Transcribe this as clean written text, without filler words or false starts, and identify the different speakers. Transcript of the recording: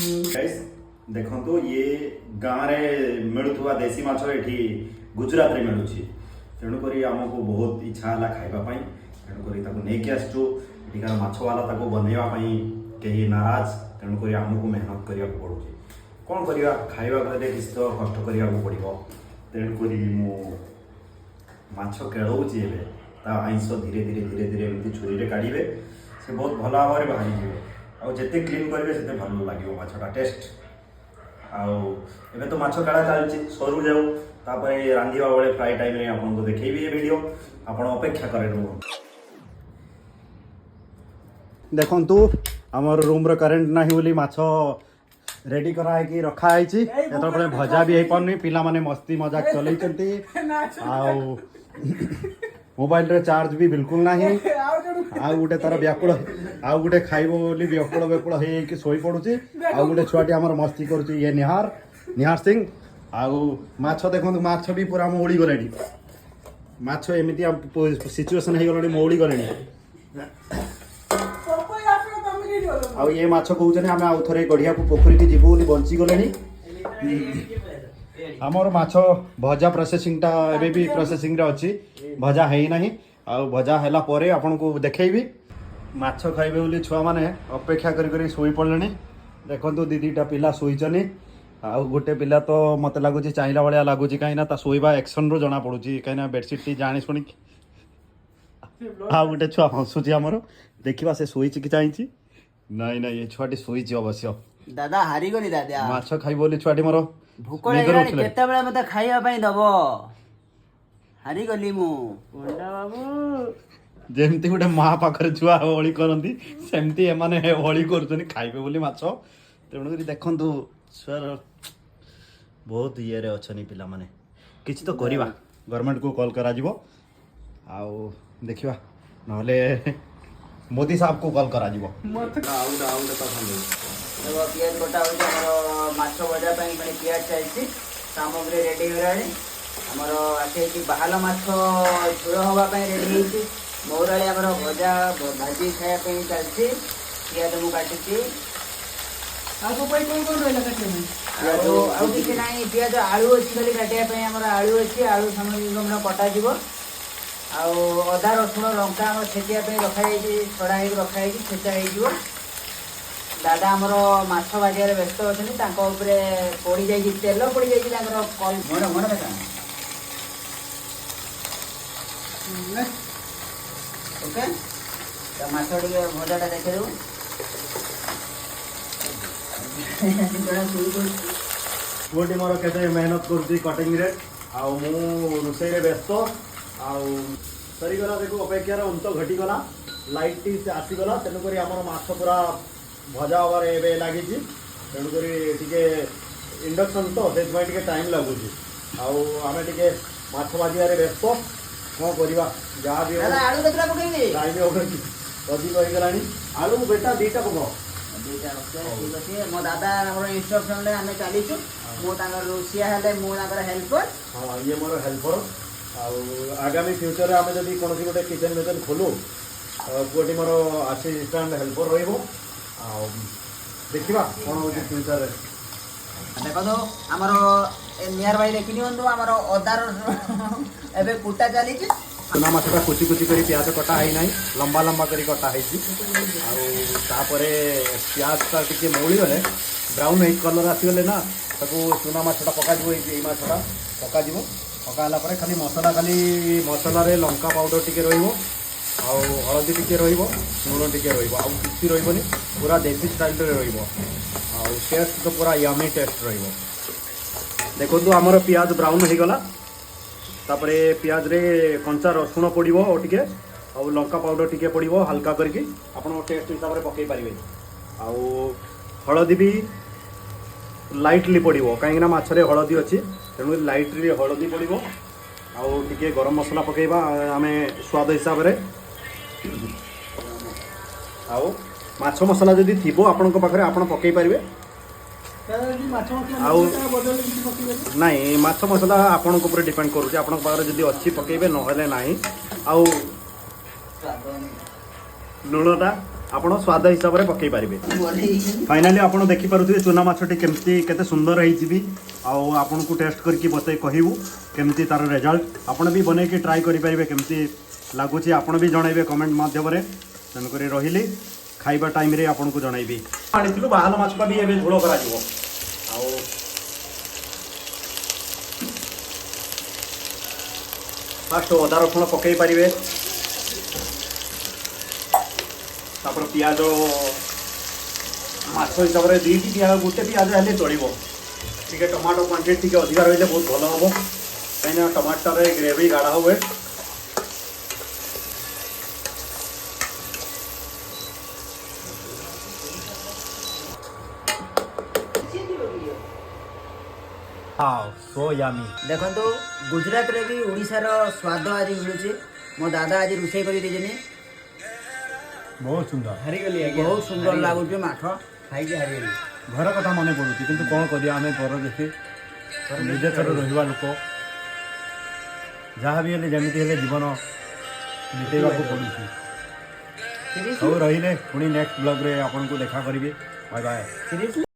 Speaker 1: Guys, ଦେଖନ୍ତୁ, ଇଏ ଗାଁରେ ମିଳୁଥିବା ଦେଶୀ ମାଛ ଏଠି ଗୁଜୁରାଟରେ ମିଳୁଛି। ତେଣୁକରି ଆମକୁ ବହୁତ ଇଚ୍ଛା ହେଲା ଖାଇବା ପାଇଁ। ତେଣୁକରି ତାକୁ ନେଇକି ଆସିଛୁ। ଏଠିକାର ମାଛବାଲା ତାକୁ ବନେଇବା ପାଇଁ କେହି ନାରାଜ। ତେଣୁକରି ଆମକୁ ମେହନତ କରିବାକୁ ପଡ଼ୁଛି। କ'ଣ କରିବା? ଖାଇବାକୁ ହେଲେ କିଛି ତ କଷ୍ଟ କରିବାକୁ ପଡ଼ିବ। ତେଣୁକରି ମୁଁ ମାଛ କେଳଉଛି ଏବେ। ତା ଆଇଁଷ ଧୀରେ ଧୀରେ ଧୀରେ ଧୀରେ ଏମିତି ଛୁରୀରେ କାଢ଼ିବେ, ସେ ବହୁତ ଭଲ ଭାବରେ ବାହାରିଯିବ। ଆଉ ଯେତେ କ୍ଲିନ୍ କରିବେ, ସେତେ ଭଲ ଲାଗିବ ମାଛଟା ଟେଷ୍ଟ। ଆଉ ଏବେ ତ ମାଛ କାଢ଼ା ଚାଲିଛି, ସରୁ ଯାଉ। ତାପରେ ରାନ୍ଧିବା ବେଳେ ଫ୍ରାଏ ଟାଇମ୍ରେ ଆପଣଙ୍କୁ ଦେଖେଇବି ଏ ଭିଡ଼ିଓ। ଆପଣ ଅପେକ୍ଷା କରି ରୁହନ୍ତୁ। ଦେଖନ୍ତୁ, ଆମର ରୁମ୍ର କରେଣ୍ଟ ନାହିଁ ବୋଲି ମାଛ ରେଡି କରାହେଇକି ରଖା ହେଇଛି। ଯେତେବେଳେ ଭଜା ବି ହେଇପାରୁନି। ପିଲାମାନେ ମସ୍ତି ମଜାକ ଚଲେଇଛନ୍ତି। ଆଉ ମୋବାଇଲରେ ଚାର୍ଜ ବି ବିଲକୁଲ ନାହିଁ। ଆଉ ଗୋଟେ ତାର ବ୍ୟାକୁଳ, ଆଉ ଗୋଟେ ଖାଇବ ବୋଲି ବ୍ୟାକୁଳ ବ୍ୟାକୁଳ ହେଇକି ଶୋଇ ପଡୁଛି। ଆଉ ଗୋଟେ ଛୁଆଟି ଆମର ମସ୍ତି କରୁଛି। ଇଏ ନିହାର, ନିହାର ସିଂ। ଆଉ ମାଛ ଦେଖନ୍ତୁ, ମାଛ ବି ପୁରା ମଉଳି ଗଲେଣି। ମାଛ ଏମିତି ସିଚୁଏସନ ହେଇଗଲାଣି, ମଉଳି ଗଲେଣି। ଆଉ ଏ ମାଛ କହୁଛନ୍ତି, ଆମେ ଆଉ ଥରେ ଗଢ଼ିଆକୁ ପୋଖରୀକି ଯିବୁ ବୋଲି ବଞ୍ଚିଗଲେଣି। ଆମର ମାଛ ଭଜା ପ୍ରୋସେସିଂଟା ଏବେ ବି ପ୍ରୋସେସିଂରେ ଅଛି, ଭଜା ହେଇନାହିଁ। ଆଉ ଭଜା ହେଲା ପରେ ଆପଣଙ୍କୁ ଦେଖେଇବି। ମାଛ ଖାଇବେ ବୋଲି ଛୁଆମାନେ ଅପେକ୍ଷା କରି କରି ଶୋଇ ପଡ଼ିଲେଣି। ଦେଖନ୍ତୁ, ଦି ଦିଟା ପିଲା ଶୋଇଛନ୍ତି। ଆଉ ଗୋଟେ ପିଲା ତ ମୋତେ ଲାଗୁଛି ଚାହିଁଲା ଭଳିଆ ଲାଗୁଛି, କାହିଁକିନା ତା ଶୋଇବା ଆକ୍ସନରୁ ଜଣା ପଡୁଛି, କାହିଁକିନା ବେଡସିଟ୍ଟି ଜାଣି ଶୁଣିକି। ଆଉ ଗୋଟେ ଛୁଆ ହସୁଛି ଆମର। ଦେଖିବା ସେ ଶୋଇଛି କି ଚାହିଁଛି। ନାଇଁ ନାଇଁ, ଏ ଛୁଆଟି ଶୋଇଛି ଅବଶ୍ୟ।
Speaker 2: ଦାଦା, ହାରିଗଲି ଦାଦା।
Speaker 1: ମାଛ ଖାଇବ ବୋଲି ଛୁଆଟି ମୋର
Speaker 2: ଭୋକ
Speaker 1: ନିଦରୁ
Speaker 2: ଲାଗିଲାଣି।
Speaker 1: ଉଠିଲାଣି।
Speaker 2: କେତେବେଳେ ମତେ ଖାଇବା ପାଇଁ ଦବ? ହାରିଗଲି ମୁଁ।
Speaker 1: ଯେମିତି ଗୋଟେ ମା ପାଖରେ ଛୁଆ ଅଳି କରନ୍ତି, ସେମିତି ଏମାନେ ଅଳି କରୁଛନ୍ତି ଖାଇବେ ବୋଲି ମାଛ। ତେଣୁକରି ଦେଖନ୍ତୁ, ଛୁଆର ବହୁତ ଇଏରେ ଅଛନ୍ତି ପିଲାମାନେ। କିଛି ତ କରିବା, ଗଭର୍ଣ୍ଣମେଣ୍ଟକୁ କଲ୍ କରାଯିବ ଆଉ ଦେଖିବା, ନହେଲେ ମୋଦି ସାହେବକୁ କଲ୍ କରାଯିବ। ଆଉ ଗୋଟେ, ଆଉ ଗୋଟେ କଥା।
Speaker 2: ଦେଖ, ପିଆଜ କଟା ହଉଛି ଆମର ମାଛ ଭଜା ପାଇଁ। ମାନେ ପିଆଜ ଚାଲିଛି, ସାମଗ୍ରୀ ରେଡି ହେଇଗଲାଣି। ଆମର ଆସିଯାଇଛି ବାହାଲ ମାଛ ଝୋଳ ହବା ପାଇଁ ରେଡି ହେଇଛି। ମଉରାଳି ଆମର ଭଜା ଭାଜି ଖାଇବା ପାଇଁ ଚାଲିଛି। ପିଆଜ ମୁଁ କାଟିଛି।
Speaker 3: ଆଉ ପାଇଁ କଣ କଣ ରହିଲା କାଟିବା ପାଇଁ?
Speaker 2: ଆଉ କିଛି ନାହିଁ। ପିଆଜ, ଆଳୁ ଅଛି ଖାଲି କାଟିବା ପାଇଁ। ଆମର ଆଳୁ ଅଛି, ଆଳୁ ସାମଗ୍ରୀ ଆମର କଟାଯିବ। ଆଉ ଅଦା, ରସୁଣ, ଲଙ୍କା ଆମର ଛେଚିବା ପାଇଁ ରଖାଯାଇଛି, ଛଡ଼ା ହେଇକି ରଖାହେଇଛି, ଛେଚା ହେଇଯିବ। ଦାଦା ଆମର ମାଛ ଭାଜିବାରେ ବ୍ୟସ୍ତ ଅଛନ୍ତି। ତାଙ୍କ ଉପରେ ପୋଡ଼ିଯାଇଛି, ତେଲ ପୋଡ଼ିଯାଇଛି ତାଙ୍କର କଲ ମଣ ମଣ ଦେଖା। ଓକେ, ତ ମାଛ ଟିକେ ଭଜାଟା ଦେଖେଇଦେବୁ। ଜଣେ ଶୋଇ ପଡୁଛି।
Speaker 1: ପୁଅଟି ମୋର କେତେ ମେହନତ କରୁଛି କଟିଂରେ, ଆଉ ମୁଁ ରୋଷେଇରେ ବ୍ୟସ୍ତ। ଆଉ ସରିଗଲା ଦେଖୁ, ଅପେକ୍ଷାର ଅନ୍ତ ଘଟିଗଲା। ଲାଇଟ୍ଟି ସେ ଆସିଗଲା। ତେଣୁକରି ଆମର ମାଛ ପୁରା ଭଜା ହେବାରେ ଏବେ ଲାଗିଛି। ତେଣୁକରି ଟିକେ ଇଣ୍ଡକ୍ସନ୍ ତ, ସେଥିପାଇଁ ଟିକେ ଟାଇମ୍ ଲାଗୁଛି। ଆଉ ଆମେ ଟିକେ ମାଛ ଭାଜିବାରେ ବ୍ୟସ୍ତ। କ'ଣ କରିବା, ଯାହା ବି
Speaker 2: ଦାଦା, ଆଳୁ କେତେଟା ପକେଇବି?
Speaker 1: ଟାଇମ୍ ଅଧିକ ହେଇଗଲାଣି। ଆଳୁ ବେଟା 2ଟା ପକାଅ।
Speaker 2: 2ଟା। ଓକେ, ଠିକ ଅଛି। ମୋ ଦାଦା ଆମର ଇନଷ୍ଟ୍ରକ୍ସନରେ ଆମେ ଚାଲିଛୁ। ମୁଁ ତାଙ୍କର ରୋଷିଆ ହେଲେ ମୁଁ ତାଙ୍କର ହେଲ୍ପର।
Speaker 1: ହଁ, ଇଏ ମୋର ହେଲ୍ପର। ଆଉ ଆଗାମୀ ଫ୍ୟୁଚରରେ ଆମେ ଯଦି କୌଣସି ଗୋଟେ କିଚେନ୍ ଫିଚେନ୍ ଖୋଲୁ, ପୁଅଟି ମୋର ଆସିଷ୍ଟାଣ୍ଟ ହେଲ୍ପର ରହିବ। ଆଉ ଦେଖିବା କ'ଣ ହେଉଛି ଫ୍ୟୁଚରରେ।
Speaker 2: ଦେଖନ୍ତୁ, ଆମର ନିଆର ଭାଇ ଦେଖି ନିଅନ୍ତୁ, ଆମର ଅଦା ରସୁଣ ଏବେ କୁଟା ଚାଲିଛି।
Speaker 1: ଚୁନା ମାଛଟା କୁଚି କୁଚି କରି ପିଆଜ କଟା ହେଇନାହିଁ, ଲମ୍ବା ଲମ୍ବା କରି କଟା ହେଇଛି। ଆଉ ତାପରେ ପିଆଜଟା ଟିକେ ମଉଳିଗଲେ, ବ୍ରାଉନ୍ ହେଇ କଲର୍ ଆସିଗଲେ ନା, ତାକୁ ଚୁନା ମାଛଟା ପକାଯିବ। ଏଇ ମାଛଟା ପକାଯିବ। ପକା ହେଲା ପରେ ଖାଲି ମସଲା, ଖାଲି ମସଲାରେ ଲଙ୍କା ପାଉଡ଼ର ଟିକେ ରହିବ, ଆଉ ହଳଦୀ ଟିକେ ରହିବ, ଲୁଣ ଟିକେ ରହିବ, ଆଉ କିଛି ରହିବନି। ପୁରା ଦେଶୀ ଷ୍ଟାଇଲରେ ରହିବ ଆଉ ଟେଷ୍ଟ ତ ପୁରା ୟମି ଟେଷ୍ଟ ରହିବ। ଦେଖନ୍ତୁ, ଆମର ପିଆଜ ବ୍ରାଉନ୍ ହେଇଗଲା। ତାପରେ ପିଆଜରେ କଞ୍ଚା ରସୁଣ ପଡ଼ିବ ଆଉ ଟିକେ, ଆଉ ଲଙ୍କା ପାଉଡ଼ର ଟିକେ ପଡ଼ିବ ହାଲକା କରିକି। ଆପଣ ଟେଷ୍ଟ ହିସାବରେ ପକାଇ ପାରିବେ। ଆଉ ହଳଦୀ ବି ଲାଇଟଲି ପଡ଼ିବ, କାହିଁକିନା ମାଛରେ ହଳଦୀ ଅଛି। ତେଣୁ ଲାଇଟଲି ହଳଦୀ ପଡ଼ିବ। ଆଉ ଟିକେ ଗରମ ମସଲା ପକାଇବା ଆମେ ସ୍ୱାଦ ହିସାବରେ। ଆଉ ମାଛ ମସଲା ଯଦି ଥିବ ଆପଣଙ୍କ ପାଖରେ, ଆପଣ ପକାଇ ପାରିବେ।
Speaker 3: ଦାଦା, ଯଦି ମାଛ ମସଲା ନଥିବ, ତା ବଦଳରେ କିଛି ପକେଇପାରିବେ?
Speaker 1: ନାଇଁ, ମାଛ ମସଲା ଆପଣଙ୍କ ଉପରେ ଡିପେଣ୍ଡ କରୁଛି। ଆପଣଙ୍କ ପାଖରେ ଯଦି ଅଛି ପକେଇବେ, ନହେଲେ ନାହିଁ। ଆଉ ଲୁଣଟା ଆପଣ ସ୍ୱାଦ ହିସାବରେ ପକେଇ ପାରିବେ। ଫାଇନାଲି ଆପଣ ଦେଖିପାରୁଥିବେ ଚୁନା ମାଛଟି କେମିତି କେତେ ସୁନ୍ଦର ହେଇଛି ବି। ଆଉ ଆପଣଙ୍କୁ ଟେଷ୍ଟ କରିକି ବତେଇ କହିବୁ କେମିତି ତାର ରେଜଲ୍ଟ। ଆପଣ ବି ବନେଇକି ଟ୍ରାଏ କରିପାରିବେ, କେମିତି ଲାଗୁଛି ଆପଣ ବି ଜଣାଇବେ କମେଣ୍ଟ ମାଧ୍ୟମରେ। ତେଣୁକରି ରହିଲି, ଖାଇବା ଟାଇମ୍ରେ ଆପଣଙ୍କୁ ଜଣାଇବି। ଆଣିଥିଲୁ ବାହାଲ ମାଛଟା ବି ଏବେ ଝୋଳ କରାଯିବ। ଆଉ ଫାଷ୍ଟ ଅଦା ରସୁଣ ପକାଇ ପାରିବେ, ତାପରେ ପିଆଜ। ମାଛ ହିସାବରେ ଦୁଇଟି ପିଆଜ, ଗୋଟେ ପିଆଜ ହେଲେ ଚଳିବ। ଟିକେ ଟମାଟୋ କ୍ୱାଣ୍ଟିଟି ଟିକେ ଅଧିକା ରହିଲେ ବହୁତ ଭଲ ହେବ, କାହିଁକିନା ଟମାଟୋରେ ଗ୍ରେଭି ଗାଢ଼ା ହୁଏ। ସୋ ୟାମି।
Speaker 2: ଦେଖନ୍ତୁ, ଗୁଜୁରାଟରେ ବି ଓଡ଼ିଶାର ସ୍ୱାଦ ଆଜି ମିଳୁଛି। ମୋ ଦାଦା ଆଜି ରୋଷେଇ କରି ଦେଇଛନ୍ତି।
Speaker 1: ବହୁତ ସୁନ୍ଦର।
Speaker 3: ହାରିଗଲି ଆଜ୍ଞା।
Speaker 2: ବହୁତ ସୁନ୍ଦର ଲାଗୁଛି ମାଛ।
Speaker 3: ଖାଇକି ହାରିଗଲି।
Speaker 1: ଘର କଥା ମନେ ପଡୁଛି, କିନ୍ତୁ କ'ଣ କରିବା, ଆମେ ପରଦେଶୀ, ବିଦେଶରେ ରହିବା ଲୋକ। ଯାହା ବି ହେଲେ ଯେମିତି ହେଲେ ଜୀବନ ବିତେଇବାକୁ ପଡୁଛି। ହଉ, ରହିଲେ, ପୁଣି ନେକ୍ସଟ ବ୍ଲଗ୍ରେ ଆପଣଙ୍କୁ ଦେଖା କରିବି। Bye bye.
Speaker 2: Seriously.